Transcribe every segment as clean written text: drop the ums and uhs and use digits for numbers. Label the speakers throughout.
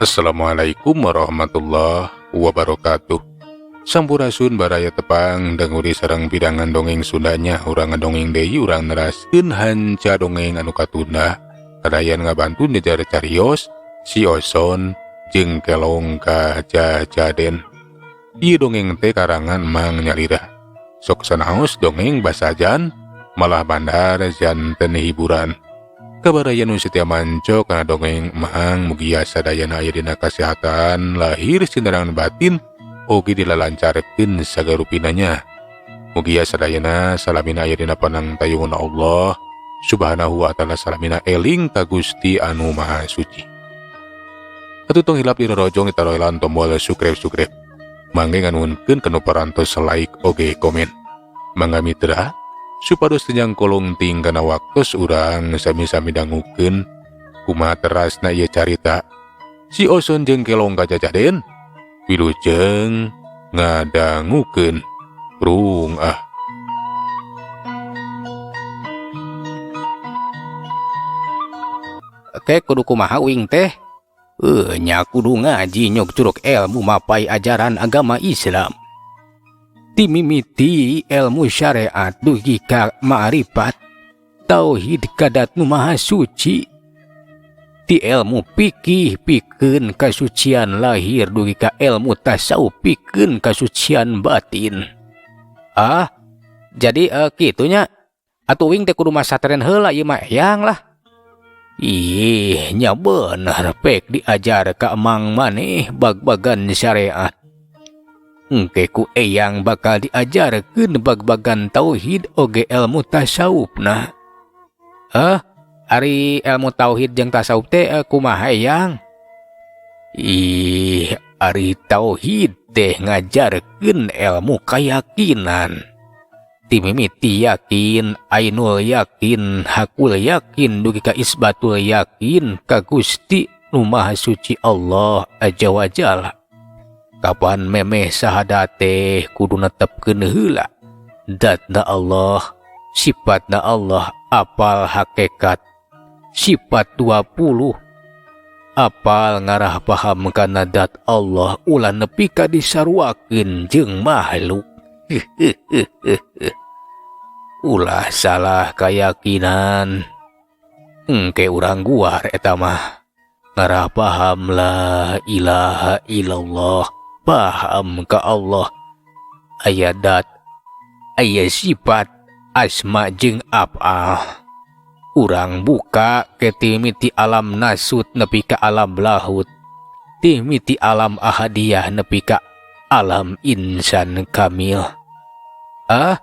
Speaker 1: Assalamualaikum warahmatullahi wabarakatuh. Sampurasun baraya tepang danguri sareng pidangan dongeng Sundanya urang ngadongeng deui urang neraskeun hanca dongeng anu katunda kadayan ngabantu nyejar carios si Oson jeung Kelong Kajajaden. Ieu dongeng teh karangan Mang Nyalira. Sok sanaos dongeng basajan malah bandar janten hiburan. Kabaraya nu setia manco kana dongeng Mang mugia sadayana aya dina kasehatan lahir sinareng batin oge dilalancarkeun sagarupinanya. Mugia sadayana salamina aya dina panang tayungan Allah Subhanahu wa taala salamina eling ka Gusti anu Maha Suci. Atuh tong hilap dirorojong ditaroelan tombol subscribe. Mangga nganuhunkeun kanu parantos like oge komen. Mangga mitra supados teu nyangkolong ting kana waktos urang sami-sami dangukeun kumaha terasna ieu carita si Oson jeung Kelong Kajajaden wilujeng ngadangukeun rung ah.
Speaker 2: Oke, kudu kumaha uing teh? Nya kudu ngaji nyok curug ilmu mapai ajaran agama Islam. Timimiti ilmu syariat dugi ka ma'rifat tauhid kadat nu maha suci. Ti ilmu fikih pikeun kasucian lahir dugi ka ilmu tasawuf pikeun kasucian batin. Ah, jadi kitunya atuh uing teh kudu masatren heula ieu mah eyang lah. Ih, nya bener pek diajar ka emang maneh bag-bagan syariat. Engke ku eyang bakal diajarkeun bag-bagan tauhid oge ilmu tasawufna. Ari ilmu tauhid jeung tasawuf teh kumaha eyang? Ih, ari tauhid teh ngajarkeun ilmu kayakinan. Timimiti yakin, ainul yakin, hakul yakin, dugi ka isbatul yakin ka Gusti nu Maha Suci Allah Azza wa Jalla. Kapan memeh sahadat teh kudu netepkeun heula datna Allah, sifatna Allah, apal hakikat sifat 20, apal ngarah paham kana dat Allah ulah nepi ka disaruakeun jeung makhluk. Ulah salah keyakinan. Engke urang guar eta mah. Ngarah paham la ilaha illallah, paham ka Allah. Aya dat, aya sifat, asma jeung af'al. Urang buka ke timiti alam nasut nepi ka alam lahut, timiti alam ahadiyah nepi ka alam insan kamil. Ah,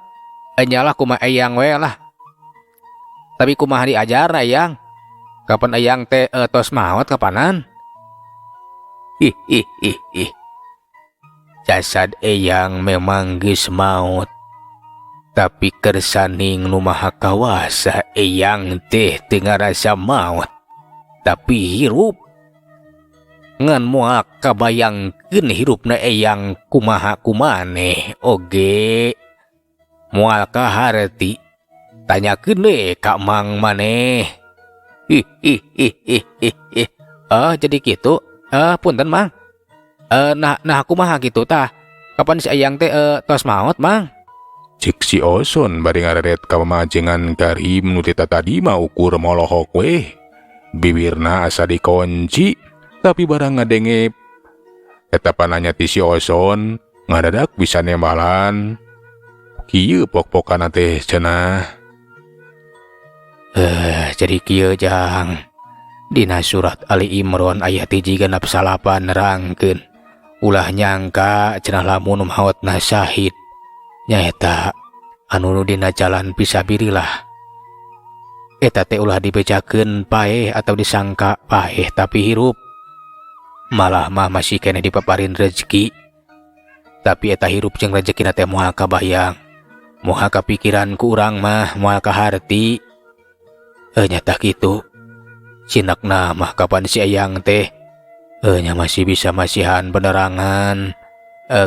Speaker 2: nyalah kumaha eyang we lah. Tapi kumaha diajarna eyang? Kapan eyang teh tos maot kapanan? Ih ih ih ih. Jasad eyang memang geus maot. Tapi kersaning nu maha kawasa eyang teh teu ngarasa maot. Tapi hirup. Ngan moal kabayangkeun hirupna eyang kumaha kumaneh oge. Moal kaharti. Tanyakeun we ka mang maneh. Ih ih ih ih ih ih. Ah, jadi kitu. Punten mang. Nah kumaha kitu tah? Kapan si eyang teh tos maot mang?
Speaker 1: Cik si Oson bari ngareret ka mamajengan Karim nu teh tadi mah ukur molohok weh. Bibirna asa dikunci tapi barang ngadenge eta pananya ti si Oson ngadadak bisa nembalan. Kieu pok-pokana teh cenah.
Speaker 2: Jadi kieu jang. Dina surat Ali Imran ayat 369 nerangkeun. Ulah nyangka cenah lamun maotna syahid nyaeta anu nu dina jalan fisabilillah. Eta teh ulah dibejakeun paeh atau disangka paeh tapi hirup. Malah mah masih keneh dipaparin rezeki. Tapi eta hirup jeung rezekina teh moal kabayang. Moal kapikiran ku urang mah moal kaharti. Nyata kitu. Cinakna mah kapan si eyang teh nya masih bisa masihan penerangan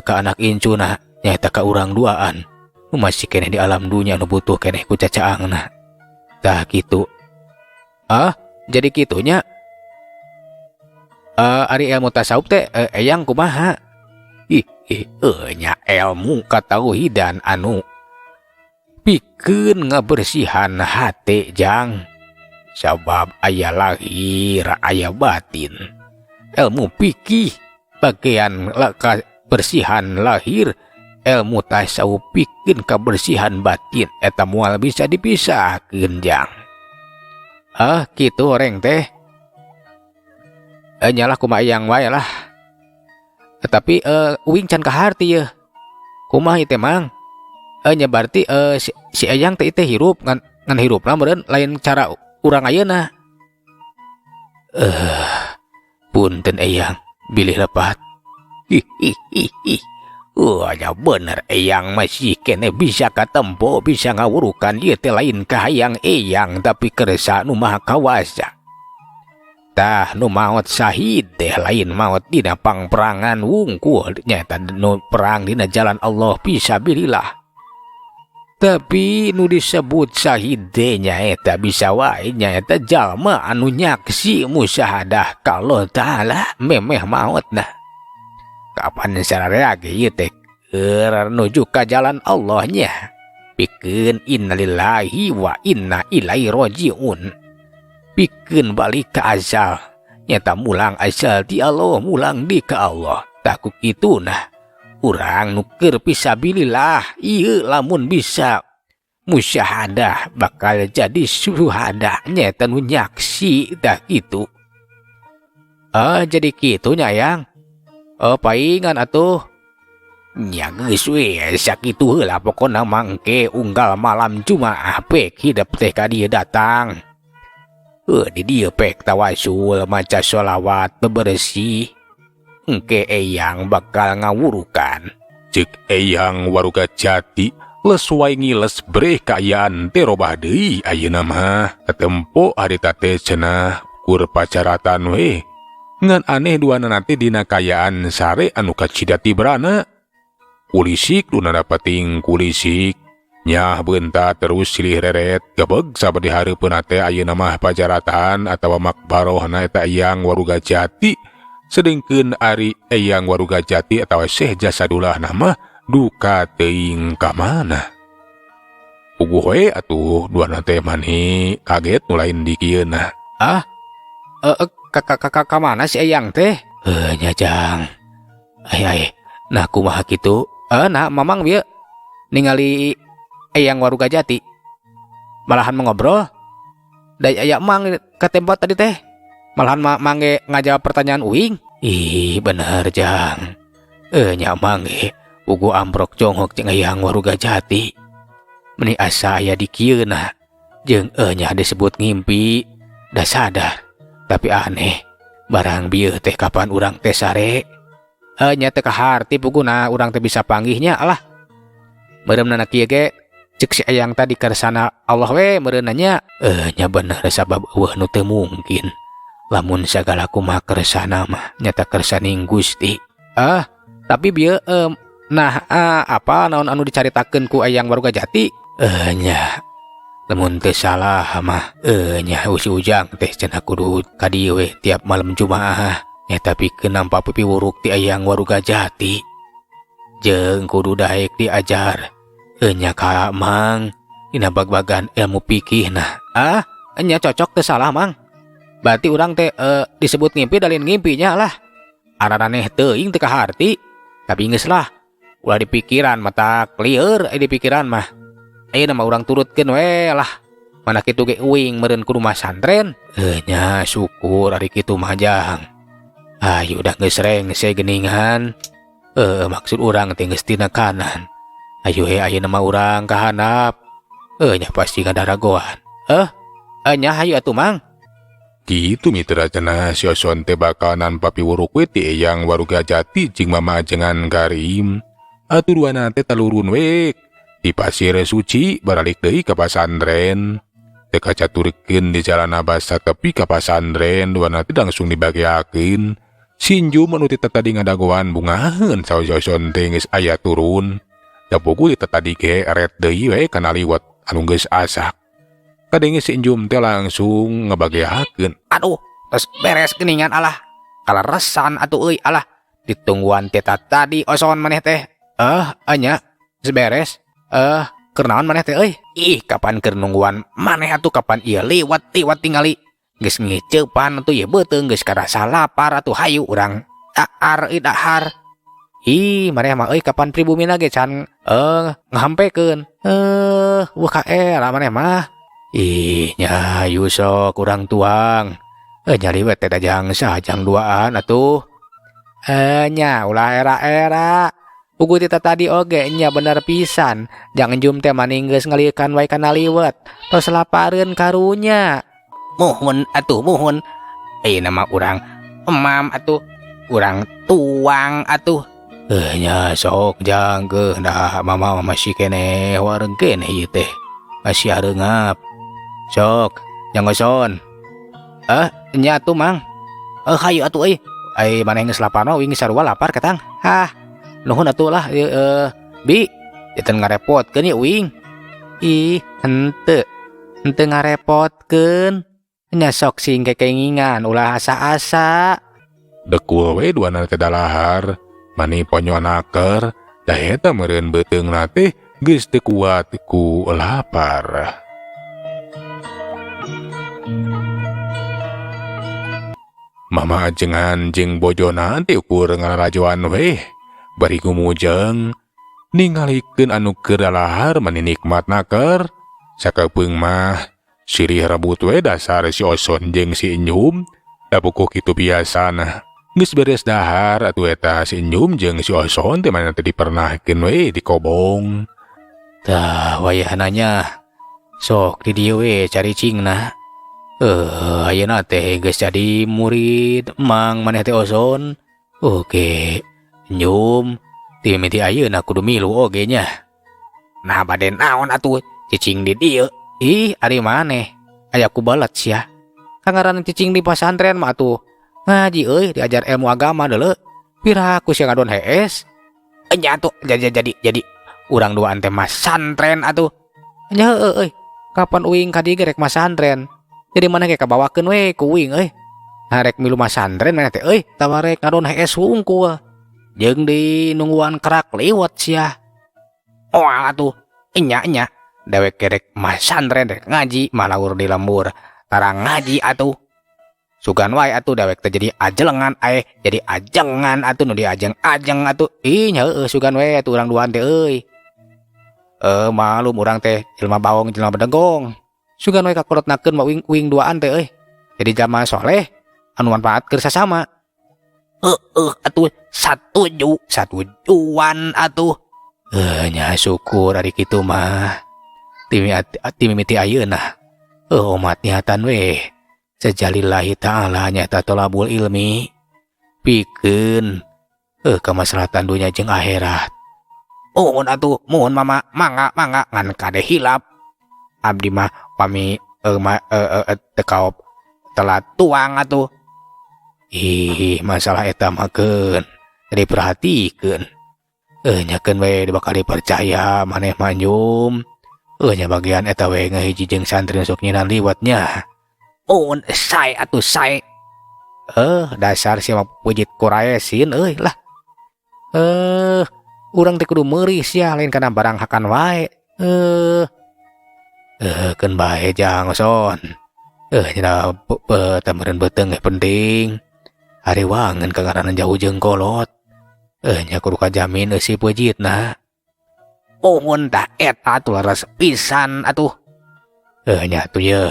Speaker 2: ka anak incuna nyaeta ka urang duaan. Nu masih keneh di alam dunya nu butuh keneh ku cacaangna. Tah kitu. Ah, jadi kitunya. Ari ilmu tasawuf teh Eyang kumaha? Ih, ih, nya ilmu katauhidan anu pikeun ngabersihan hate, Jang. Sabab aya lahir aya batin. Ilmu fikih bagian kebersihan lahir, ilmu tasawuf pikeun kebersihan batin, eta moal bisa dipisahkeun, Jang. Ah, kitu oreng teh. Nyalah kumaha Eyang wae lah. Tapi uing can kaharti yeuh. Kumaha ieu teh, Mang? Nya berarti si Eyang teh teh hirup ngan ngan hirupna meureun lain cara urang ayeuna. Punten Eyang, bilih lepat. Hihihihi. Wah, ya bener Eyang masih kene bisa katempo, bisa ngawurukan ieu teh lain kahayang Eyang, tapi kersa Nu Maha Kawasa. Tah, nu maot syahid teh lain maot dina pangperangan wungkul, nyaeta nu perang dina jalan Allah fisabilillah. Tapi nu disebut syahid teh nyaeta bisa wae nyaeta jalma anu nyaksi musyahadah ka Allah Ta'ala memeh maotna. Kapan sararea ge ieu teh keur nuju ka jalan Allah nya. Pikeun innalillahi wa inna ilaihi rajiun. Pikeun balik ka asal, nyata mulang asal ti Allah, mulang di ka Allah. Tah, ku kitu nah urang nu keur fisabilillah ieu lamun bisa musyahadah bakal jadi syuhada, nyata nu nyaksi. Tah, kitu. Ah, jadi kitu nya, Yang. Oh, paingan atuh. Nya geus we sakitu heula, pokona mangke unggal malam Jumaah pek hidep teh ka dieu datang. Di dieu pek tawasul, maca sholawat, bebersih. Engke Eyang bakal ngawurukan.
Speaker 1: Cek Eyang Waruga Jati les wae ngiles breh kaayaan teh robah deui ayeuna mah. Katempo harita teh cenah ukur pacaratan we. Ngan aneh duanana teh dina kaayaan sare anu kacida tibrana. Kulisik duna penting kulisik. Nyah beunta terus silih reret gebeg sabadi hareupeunna teh ayeuna mah pajaratan atawa makbarohna eta Eyang Waruga Jati. Sedengkeun ari Eyang Waruga Jati atawa Syekh Jasadullah mah duka teuing ka mana. Puguh we atuh duana teh mani kaget nu lain di kieuna.
Speaker 2: Ah, ka ka ka ka mana si Eyang teh? Nya, Jang. Ai ai, nah kumaha kitu? Nah Mamang bieu ningali Eyang Waruga Jati. Malahan mengobrol. Da aya Mang ke tempat tadi teh. Malahan Mang ge ngajawab pertanyaan uing. Ih, bener, Jang. Nya Mang ge puguh amprok jonghok jeung Eyang Waruga Jati. Meni asa aya di kieuna. Jeung nya disebut ngimpi, da sadar. Tapi aneh, barang bieu teh kapan urang teh sare? Nya teu kaharti puguna urang teh bisa panggihnya alah. Meureun kieu ge cek si Eyang tadi kersana Allah we meureun nya. Nya bener, sabab euweuh nu teu mungkin. Lamun sagala kumaha kersana mah nyata kersaning Gusti. Ah, tapi bieu nah apa naon anu dicaritakeun ku Eyang Waruga Jati? Nya lamun teu salah mah nya si Ujang teh cenah kudu ka dieu we tiap malam Jumaah. Nya pikeun nampa piwuruk ti Eyang Waruga Jati. Jeung kudu daek diajar. Nya ka Mang dina bag-bagan ilmu fikih nah. Ah, nya cocok, teu salah, Mang. Berarti urang teh disebut ngimpi dalin ngimpinya lah. Araraneh teuing teu kaharti. Tapi geus lah. Ulah dipikiran, mata clear di pikiran mah. Ayeuna mah urang turutkeun we lah. Mana kitu ge uing meureun kudu masantren. Nya syukur ari kitu mah, Jang. Ayo udah geus rengse geuningan. Maksud urang teh geus tina kanan. Ayo he, ayeuna mah urang ka handap. Nya pasti ngadaragoan. Nya hayu atuh, Mang.
Speaker 1: Kitu mitra, cenah si Oson teh bakal nampa piwuruk we ti Eyang Waruga Jati jeung Mama Ajengan Karim. Atuh duana teh talurun we di Pasir Suci baralik deui ka pasantren. Teu kacaturkeun di jalana basa tepi ka pasantren, duana teh langsung dibageakeun. Sinju anu ti tadi ngadagoan bungaheun saur si Oson teh geus aya turun. Da puguh ti tadi ge eret deui we kana liwet anu geus asak. Kadenge si Injum teh langsung ngebageakeun.
Speaker 2: Aduh, terus beres geningan alah. Kaleresan atuh euy, alah ditungguan ti tadi Oson maneh teh. Anya geus beres. Keur naon maneh teh euy? Ih, kapan keur nungguan maneh atuh, kapan ieu liwat-liwat tingali. Geus ngiceupan atuh ieu beuteung geus karasa lapar atuh, hayu urang dahar euy dahar. Ih, maneh mah euy kapan pribumina ge can ngahampekeun. Wah kaera maneh mah. Ih, nya hayu sok urang tuang. Nyali we teh jang sajang duaan atuh. Nya ulah era-era. Puguh ti tadi oge nya bener pisan. Jang Enjum teh maning geus ngaliekan wae kana liwet. Tos lapareun karunya. Muhun atuh muhun. Ayeuna mah urang emam atuh. Urang tuang atuh. Nya sok jang geuh dah mama masih keneh wareng keneh ieu teh. Masih areungap. Sok, jang Oson. Nya atuh Mang. Hayu atuh euy. Ai maneh geus lapar mah uing sarua lapar ketang. Hah. Nuhun atuh lah ieu bi, janten ngarepotkeun ieu uing. Ih, henteu. Henteu ngarepotkeun. Nya sok sing kekengingan ulah asa-asa.
Speaker 1: Dekul we duana teh dalahar. Mani ponyo naker, da eta meureun beuteungna teh geus teu kuat ku lapar. Mama ajengan jeung bojona teh ukur ngalalajoan weh, bari gumujeng ningalikeun anu keur dalahar mani nikmat naker. Sakepeung mah sirih rebut we dasar si Oson jeung si Enyum, da pukuh kitu biasana. Geus beres dahar atuh eta si Enyum jeung si Oson teh mana teh dipernahkeun we di kobong.
Speaker 2: Tah wayahna nya sok di dieu we caricingna. Ayeuna teh geus jadi murid Mang maneh teh Oson. Oke, Enyum ti mimiti ayeuna kudu milu oge nya. Nah bade naon atuh cicing di dieu? Ih, ari maneh aya ku balet sia. Kangaran cicing di pasantren mah atuh ngaji euy, diajar ilmu agama deuleu. Piraku sia ngadon hees. Nya atuh jadi urang duaan teh masantren atuh. Nya heueuh euy, kapan uing ka dieu ge rek masantren. Jadi maneh ge kabawakeun we ku uing euy. Nah, rek milu masantren maneh teh euy, tawarek ngadon hees hungkul. Jeung di nungguan kerak liwet sia. Moal atuh, nya nya dewek ge rek masantren rek ngaji malaur di lembur. Tara ngaji atuh. Sugan wae atuh dewek teh jadi ajelengan ae, jadi ajengan atuh nu diajeng-ajeng atuh. Ih nya heueuh sugan we atuh urang duaan teh euy. Malum urang teh jelema baong jelema bedegong. Sugan we kakolotnakeun mah uing duaan teh euy. Jadi jalma soleh anu manfaat keur sasama. Heueuh atuh satuju, satujuan atuh. Nya syukur ari kitu mah. Ti mimiti ayeuna. Omat niatan we. Sejalillahi ta'ala nyata tolabul ilmi pikeun kamaslahatan dunya jeung akhirat. Mohon atuh, mohon mama, mangga mangga ngan kade hilap. Abdi mah pami teu kaop telat tuang atuh. Ih, masalah eta mah keun diperhatikeun. Nyakeun we bakal dipercaya maneh mah Nyum. Nya bagian eta we ngahiji jeung santri sok nyinan liwatnya. Mohon sae atuh sae. Dasar sia mah pujit kuraesin euy lah. Urang teh kudu meurih sia lain kana barang hakan wae. Keun bae jang Oson. Nya tameureun beuteung ge penting. Ari wangeun ka ngaranna jauh jeung kolot. Nya kudu kajamin eusi pujitna. Mohon tah eta atuh leres pisan atuh. Nya atuh ye.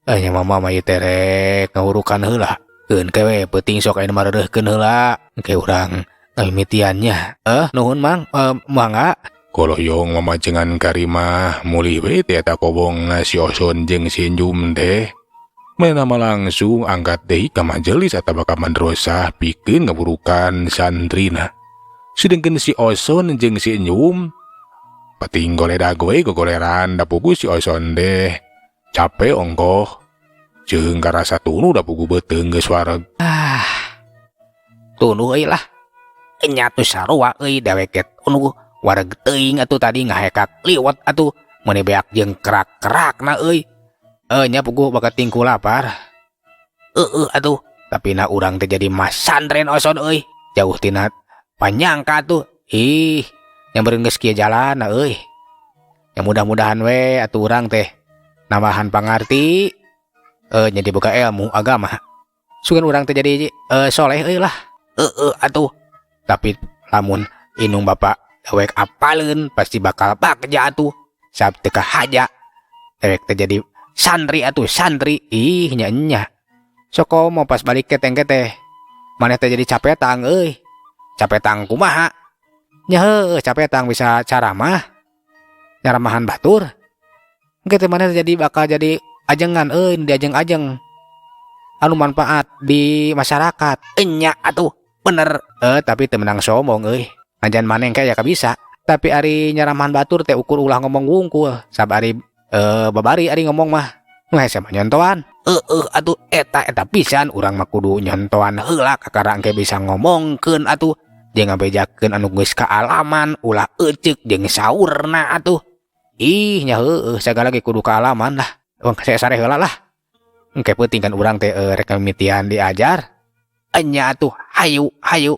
Speaker 2: Nya mama mah ieu teh rek ngahurukan heula. Keun ke we peuting sok aya nu mareureurkeun heula. Engke urang ngamimitiannya. Nuhun Mang, mangga.
Speaker 1: Koloyong mamajengan karimah mulih we teh eta kobong si Oson jeung si Enjum teh. Mana mah langsung angkat deui ka majelis atawa ka madrasah pikeun ngaburukan santrina. Sedengkeun si Oson jeung si Enjum pating goledag we gogoleran da puguh si Oson teh capek ongkoh jeung karasa tunu da puguh beuteung geus wareg.
Speaker 2: Ah, tunu euy lah. Nya atuh sarua euy dewek ge tunu wareg teuing atuh tadi ngahekak liwet atuh meuni beak jeung kerak-kerakna euy. Nya puguh bakat tingku lapar. Heueuh atuh Tapi na urang teh jadi masantren Oson euy. Jauh tina panyangka tuh. Ih, nyamperin geus kieu jalan euy. Ya mudah-mudahan we atuh urang teh nambahan pangarti jadi boga ilmu agama. Sugan urang teh jadi soleh euy lah. Heeh atuh. Tapi lamun indung bapak dewek apaleun pasti bakal bagja atuh. Sabab teu kahaja. Dewek teh jadi santri atuh santri. Ih nya nya. Sok komo pas balik ke tengke teh. Maneh teh jadi capetang euy. Capetang kumaha? Nya heueuh capetang bisa caramah. Nyaramahan batur. Engke teh maneh jadi bakal jadi ajengan euy, diajeng-ajeng. Anu manfaat di masyarakat. Enya atuh bener. Tapi teu meunang sombong euy. Najan maneh engke ya kabisa. Tapi ari nyaramahan batur teh ukur ulah ngomong wungkul. Sab ari babari ari ngomong mah. Nu hese mah nyontoan. Heeh atuh eta eta pisan urang mah kudu nyontoan heula kakara engke bisa ngomongkeun atuh. Jeung ngabejakeun anu geus kaalaman ulah euceuk jeung saurna atuh. Ih nya heueuh sagala ge kudu kaalaman lah. Wong saya sare heula lah. Engke peuting kan urang teh rek mimitian diajar. Enya atuh hayu hayu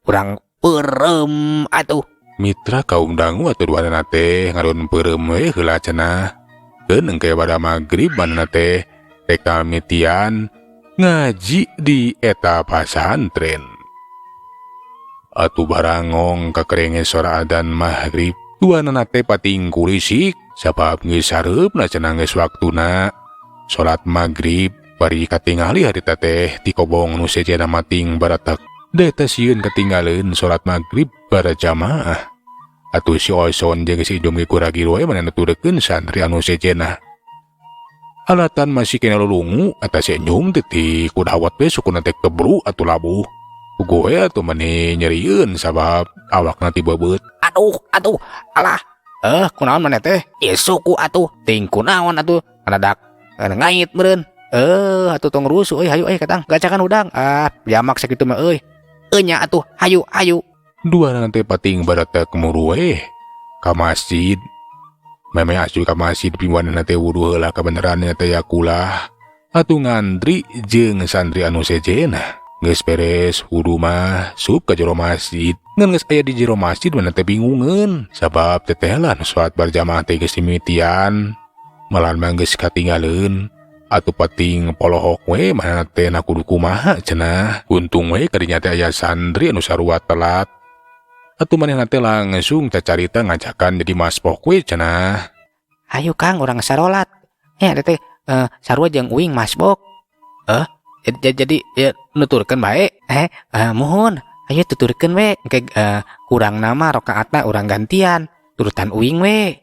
Speaker 2: urang peureum atuh.
Speaker 1: Mitra kaum dangu atuh duanana teh ngadon peureum we heula cenah. Keun engke pada magrib manehna teh rek mimitian ngaji di eta pasantren. Atuh barangong kakerenge sora adzan maghrib, duanana teh pating kurisik sabab geus sareupna cenah geus waktuna salat maghrib. Bari katingali harita teh ti kobong nu sejenna mating baratak. Da eta sieun katinggaleun salat maghrib barjamaah. Atuh si Oson jeung si Ijum ge kuragir we manehna tureukeun santri anu sejenna. Alatan masih kena lulungu eta si Enjum teh ti kudawat we sukuna teh kebru atuh labuh. Puguh we atuh meni nyerieun sabab awakna ti beubeut.
Speaker 2: Aduh atuh alah. Kunaon maneh teh? Ieu suku atuh. Ting kunaon atuh? Kanadak ngait meureun. Atuh tong rusuh euy, hayu euy katang gacakan hudang. Ah, jamak sakitu mah euy. Enya atuh hayu hayu.
Speaker 1: Duanana teh pating baratak muru we ka masjid. Meme asup ka masjid piwanana teh wudu heula kabeneran nya teh yakulah. Atuh ngantri jeung santri anu sejenna. Geus beres wudu mah sup ka jero masjid. Ngan geus aya di jero masjid maneh teh bingungeun sabab tetelan salat berjamaah teh geus dimimitian. Malahan mah geus katinggaleun. Atuh pating polohok we manehna teh na kudu kumaha cenah. Untung we kadinya teh aya santri anu sarua telat. Atuh manehna teh langsung cacarita ngajakan jadi masbok we cenah.
Speaker 2: Hayu Kang urang sarolat. Ya teh sarua jeung uing masbok. Jadi ya, nuturkeun bae. Muhun. Ayo tuturkeun we. Engke kurang nama rakaatna urang gantian. Turutan uing we.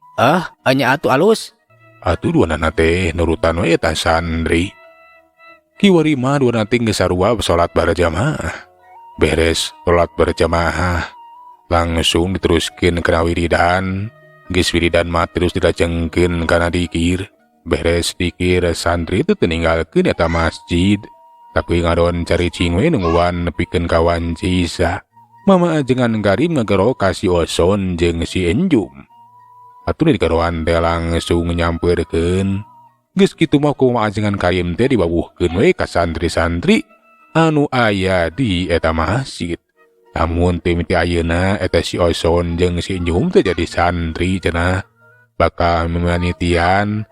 Speaker 2: Nya atuh alus.
Speaker 1: Atuh duanana teh nurutan we eta santri. Kiwari mah duanana teh geus sarua salat barjamaah. Beres salat berjamaah langsung diteruskeun kana wiridan. Geus wiridan mah terus dilajengkeun kana dikir. Beres dikir santri teh teu ninggalkeun eta masjid. Tapi ngadon caricing we nungguan nepikeun ka wanci Isya. Mama ajengan Karim ngagero ka si Oson jeung si Enjum. Atuh di garoan teh langsung nyamperkeun. Geus kitu mah kumaha ajengan Karim teh dibawuhkeun we ka santri-santri anu aya di eta masjid. Namun teh mimiti ayeuna eta si Oson jeung si Enjum teh jadi santri cenah. Bakal mimitian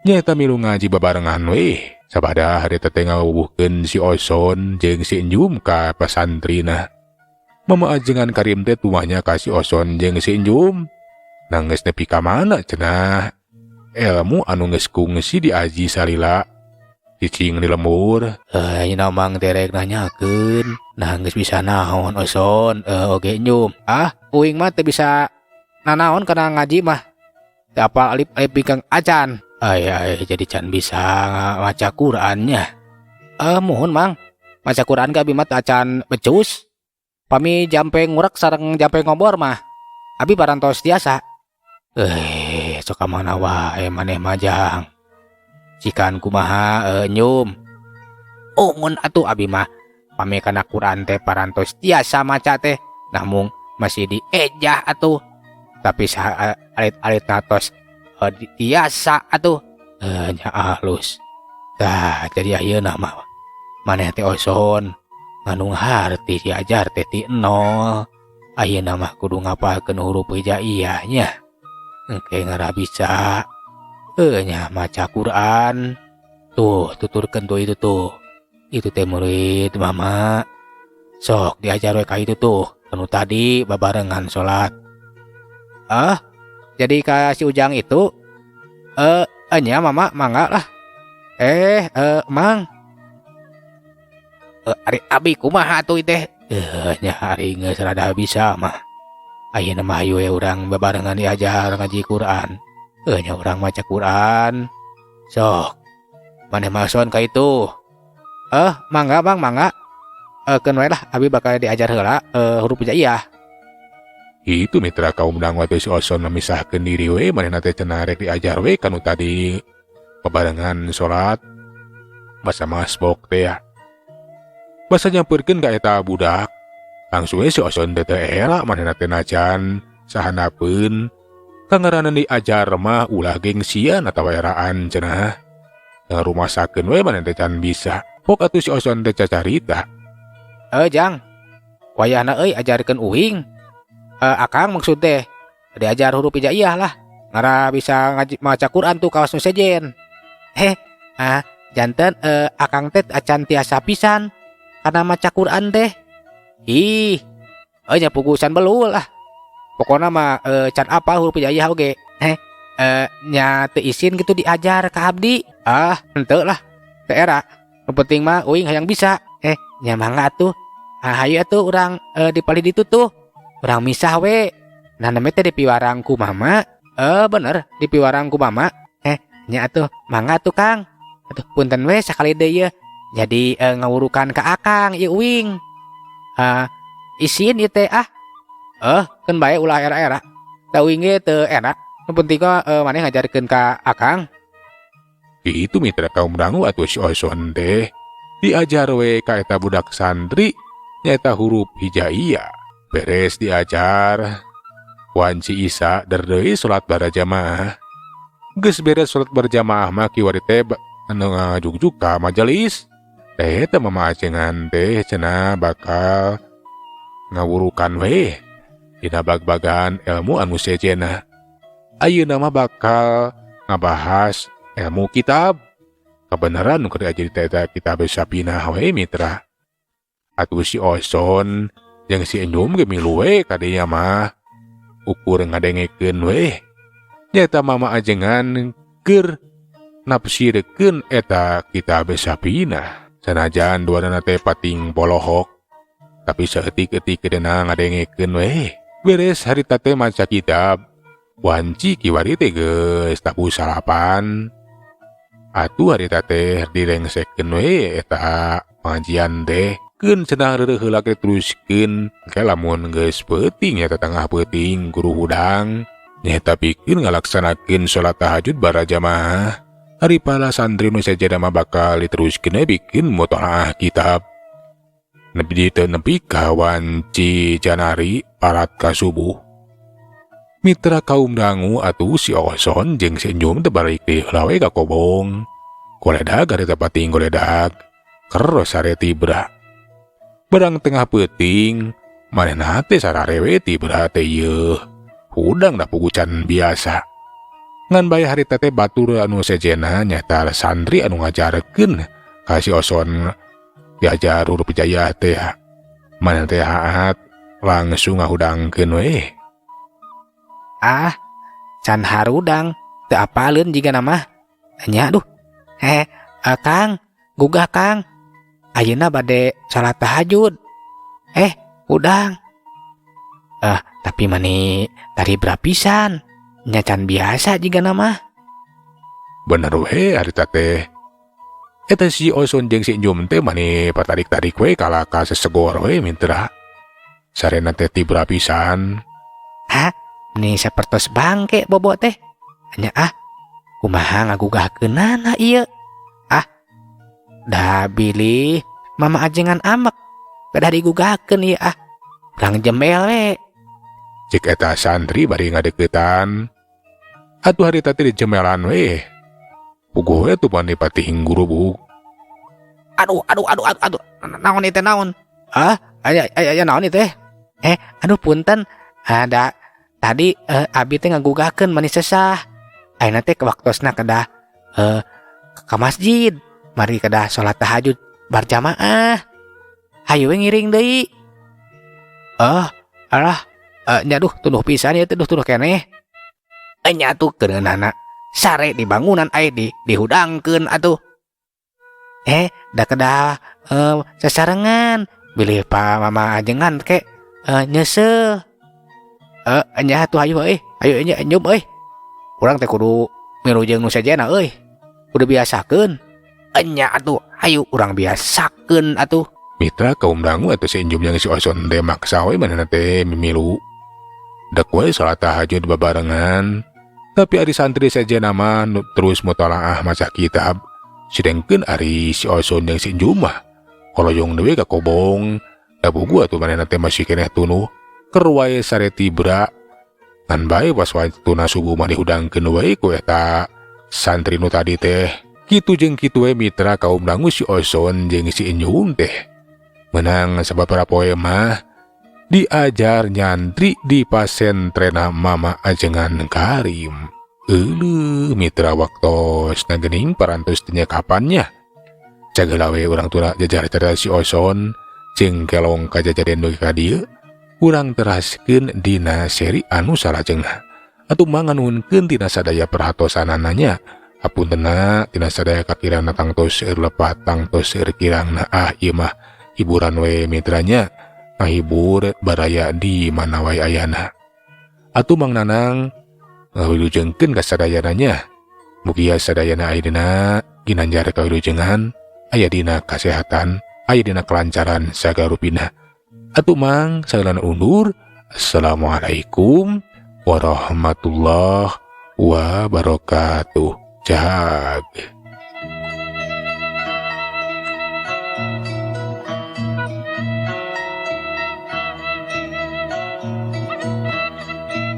Speaker 1: nyaeta milu ngaji babarengan we. Sabada harita teh ngawuhkeun si Oson jeung si Enjum ka pasantrina. Mama ajengan Karim teh tumahnya ka si Oson jeung si Enjum. Nangis nepi ka mana cenah. Ilmu anu geus kungsi diaji salila. Cicing di lembur.
Speaker 2: Nya mang terek nanyakeun. Nah geus bisa naon Oson, oge Enjum. Ah, uing mah teu bisa nanaon kana ngaji mah. Teu apal alif alif bingkang acan. Ay, ay, jadi can bisa maca Qur'annya. Muhun mang. Maca Qur'an ge abi mah acan becus. Pami jampe ngurek sareng jampe ngobor mah. Abi parantos tiasa. Sok ka mana wae maneh mah jang. Cikan kumaha nyum. Ungun atuh abi mah. Pami kana Qur'an teh parantos tiasa maca teh. Namung masih diejah atuh. Tapi alit-alit natos tiasa atuh. Nya alus. Tah jadi ayeuna mah. Maneh teh Oson ngandung harti diajar teh ti nol. Ayeuna mah kudu ngapalkeun huruf hijaiyah nya. Engke ngarah bisa nya maca Quran. Tuh tuturkeun tuh itu tuh. Itu teh murid mama. Sok diajar we ka itu tuh. Anu tadi babarengan salat. Ah, jadi ka si Ujang itu nya mama mangga lah. Mang. Ari abi kumaha atuh teh? Nya ari geus rada bisa mah. Ayeuna mah hayu we urang babarengan diajar ngaji Quran. Nya urang maca Quran. Sok. Maneh mah son ka itu. Mangga Bang, mangga. Keun we lah abi bakal diajar heula huruf hijaiyah.
Speaker 1: Itu mitra kaum dangu atuh si Oson memisahkeun diri we manehna teh cenah rek diajar we kanu tadi babarengan salat basa masbok teh ya. Basa nyamperkeun ka eta budak. Langsung we si Oson teh teu era manehna teh najan sahanapeun kangaranan diajar mah ulah gengsian atawa eraan cenah. Ngarumasakeun we manehna teh can bisa. Pok atuh si Oson teh cacarita.
Speaker 2: Jang. Wayahna euy ajarkeun uing. Akang maksud teh diajar huruf hijaiyah lah. Ngarah bisa ngaji maca Quran tuh kawas nu sejen. Janten akang teh acan tiasa pisan kana maca Quran teh. Ih, nya pugusan belul lah. Pokona mah can apal huruf hijaiyah oge. Nya teu isin gitu diajar ka abdi. Ah, henteu lah. Teu era. Nu penting mah uing hayang bisa. Nya mangga atuh. Ah, hayu atuh urang di palih ditu tuh. Urang misah we. Nah, namanya teh dipiwarang ku mama. Bener, dipiwarang ku mama. Nya atuh mangga atuh Kang. Atuh punten we sakali deui yeuh. Jadi ngawurukan ka akang ieu uing. Isin ieu teh ah. Keun bae ulah era-era. Da uing ge teu enak. Nu penting mah maneh ngajarkeun ka akang.
Speaker 1: Itu mitra kaum dangu atuh si Oson teh diajar we ka eta budak santri nyaeta huruf hijaiyah. Beres diajar wanci Isa der deui salat barjamaah. Geus beres salat berjamaah mah kiwari teh anu ngajugjug ka majelis. Teh teh mama ajengan teh cenah bakal ngawurukan we dina bag-bagan ilmu anu sejenna. Ayeuna mah bakal ngabahas ilmu kitab. Kebenaran nu keur diajar teh eta kitab Safinah we mitra. Atuh si Oson jeung si Enjum ge milu we kadinya mah ukur ngadengekeun we. Nyaeta mama ajengan keur nafsirkeun eta kitab Safinah. Sanajan duanana teh pating polohok, tapi saeutik-eutik kedeuna ngadengekeun we. Beres harita teh maca kitab, wanci kiwari teh geus tabuh salapan. Atuh harita teh direngsekeun we eta pengajian teh. Keun cenah reureuh heula ge teruskeun. Ke lamun geus peuting eta tengah peuting guru hudang. Nyaeta pikeun ngalaksanakeun salat tahajud barajamaah. Ari para santri nu sejenna mah bakal diteruskeun we bikin mutolaah kitab. Nepi teu nepi ka wanci janari parat ka subuh. Mitra kaum dangu atuh si Oson jeung si Enjum teh balik deui heula we ka kobong. Goledag harita pating goledag. Keros sare tibra. Barang tengah peuting, manehna teh sararewe tibra teh yeuh. Hudang da pugucan biasa. Ngan bae harita teh batur anu sejenna nyaeta santri anu ngajarkeun ka si Oson diajar huruf hijaiyah teh. Manehna teh haat langsung ngahudangkeun we.
Speaker 2: Ah, can harudang teu apaleun jigana mah. Nya aduh. Kang, gugah Kang. Ayeuna bade salat tahajud. Hudang. Tapi mani taribra pisan. Nya can biasa jigana mah.
Speaker 1: Bener we harita teh. Eta si Oson jeung si Enjum teh mani patarik-tarik we kalah ka sesegor we mitra. Sarena teh tibra pisan.
Speaker 2: Hah? Ni sapertos bangke bobo teh. Nya ah, kumaha ngagugahkeunana ieu? Ah, da bilih mama ajengan amek kedah digugahkeun ieu ah. Urang jembel we.
Speaker 1: Cek eta santri bari ngadeukeutan. Atuh harita teh dijemelan we. Puguh we tuh mani patih gurubug.
Speaker 2: Aduh aduh aduh aduh aduh naon ieu teh naon? Ah, aya aya aya naon ieu teh? Aduh punten. Ada tadi abi teh ngagugahkeun mani sesah. Ayeuna teh waktosna kedah ka masjid. Mari kedah salat tahajud berjamaah. Hayu we ngiring deui. Oh, alah, nya duh tunduh pisan ieu teh duh tunduh keneh. Nya atuh keuneunana sare di bangunan aya di dihudangkeun atuh. Da kedah sasarengan bilih pa mama ajengan ke nyeuseuh. Nya atuh hayu euy, hayu nya nyum euy. Urang teh kudu milu jeung nu sejenna euy. Kudu biasakeun. Nya atuh hayu urang biasakeun atuh.
Speaker 1: Mitra kaum dangu atuh si Injum jeung si Oson teh maksa we manehna teh mimilu. Dek we salat tahajud babarengan. Tapi ari santri sejenna mah terus mutalaah maca kitab. Sedengkeun ari si Oson jeung si Injum mah koloyong deui ka kobong. Da bugu atuh manehna teh masih keneh tunuh. Keur wae sare tibra. Ngan bae pas waktuna subuh mah dihudangkeun we ku eta santri nu tadi teh. Kitu jeung kitu we mitra kaum dangu si Oson jeung si Injum teh. Menang sababaraha poe mah diajar nyantri di pasentrena Mama Ajengan Karim. Euleuh mitra waktosna geuning parantos teh kapannya. Cagela we urang tuna jajar carita si Oson jeung kelong kajajadian dugi ka dieu. Urang teraskeun dina seri anu salajengna. Atuh manganuhunkeun tina sadaya perhatosanana nya. Hapuntenna tina sadaya kakirangna tangtos seueur lepat tangtos seueur kirangna. Ah ieu mah hiburan we mitranya. Ngahibur baraya di mana wae ayana. Atuh Mang Nanang ngawilujengkeun ka sadayana nya. Mugia sadayana ayeuna ginanjar kawilujengan, aya dina kasehatan, aya dina kelancaran sagarupina. Atuh Mang sagalana undur. Assalamualaikum warahmatullahi wabarakatuh. Jag.